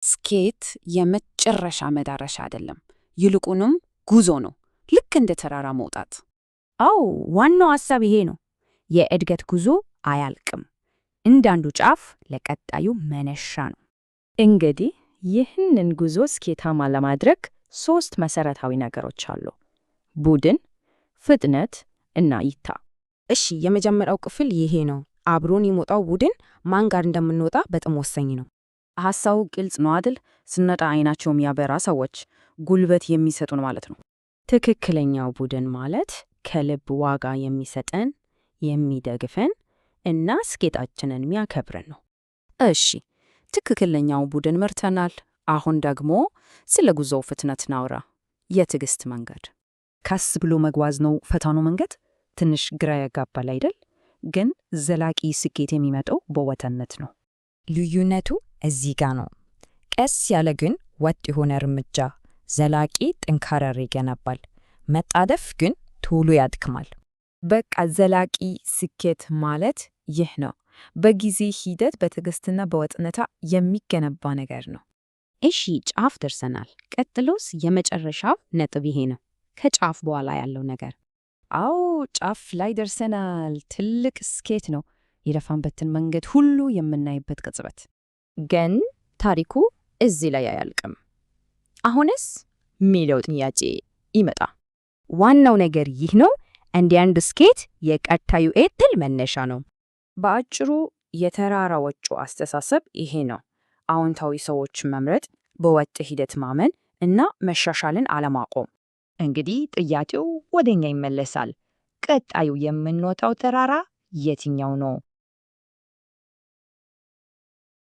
ስኬት የመጨረሻ መዳረሻ አይደለም፣ ይልቁንም ጉዞ ነው። ልክ እንደ ተራራ መውጣት። አዎ፣ ዋናው ሐሳብ ይሄ ነው። የእድገት ጉዞ አያልቅም። እንዳንዱ ጫፍ ለቀጣዩ መነሻ ነው። እንግዲህ ይህንን ጉዞ ስኬታማ ለማድረግ ሶስት መሰረታዊ ነገሮች አሉ፦ ቡድን፣ ፍጥነት እና እይታ። እሺ፣ የመጀመሪያው ክፍል ይሄ ነው። አብሮን የሚወጣው ቡድን ማን ጋር እንደምንወጣ በጣም ወሳኝ ነው። ሐሳቡ ግልጽ ነው አይደል? ስንወጣ አይናቸው የሚያበራ ሰዎች ጉልበት የሚሰጡን ማለት ነው። ትክክለኛው ቡድን ማለት ከልብ ዋጋ የሚሰጠን፣ የሚደግፈን እና ስኬታችንን የሚያከብርን ነው። እሺ፣ ትክክለኛው ቡድን መርተናል። አሁን ደግሞ ስለ ጉዞው ፍጥነት እናውራ። የትዕግስት መንገድ። ቀስ ብሎ መጓዝ ነው ፈጣኑ መንገድ። ትንሽ ግራ ያጋባል አይደል? ግን ዘላቂ ስኬት የሚመጣው በወጥነት ነው። ልዩነቱ እዚህ ጋ ነው። ቀስ ያለ ግን ወጥ የሆነ እርምጃ ዘላቂ ጥንካሬ ይገነባል። መጣደፍ ግን ቶሎ ያድክማል። በቃ ዘላቂ ስኬት ማለት ይህ ነው። በጊዜ ሂደት በትዕግስትና በወጥነት የሚገነባ ነገር ነው። እሺ፣ ጫፍ ደርሰናል። ቀጥሎስ? የመጨረሻው ነጥብ ይሄ ነው። ከጫፍ በኋላ ያለው ነገር። አዎ፣ ጫፍ ላይ ደርሰናል። ትልቅ ስኬት ነው። የለፋንበትን መንገድ ሁሉ የምናይበት ቅጽበት። ግን ታሪኩ እዚህ ላይ አያልቅም። አሁንስ ሚለው ጥያቄ ይመጣ። ዋናው ነገር ይህ ነው። እንዲያንድ ስኬት የቀጣዩ ዕድል መነሻ ነው። በአጭሩ የተራራዎቹ አስተሳሰብ ይሄ ነው። አዎንታዊ ሰዎችን መምረጥ፣ በወጥ ሂደት ማመን እና መሻሻልን አለማቆም። እንግዲህ ጥያቄው ወደኛ ይመለሳል። ቀጣዩ የምንወጣው ተራራ የትኛው ነው?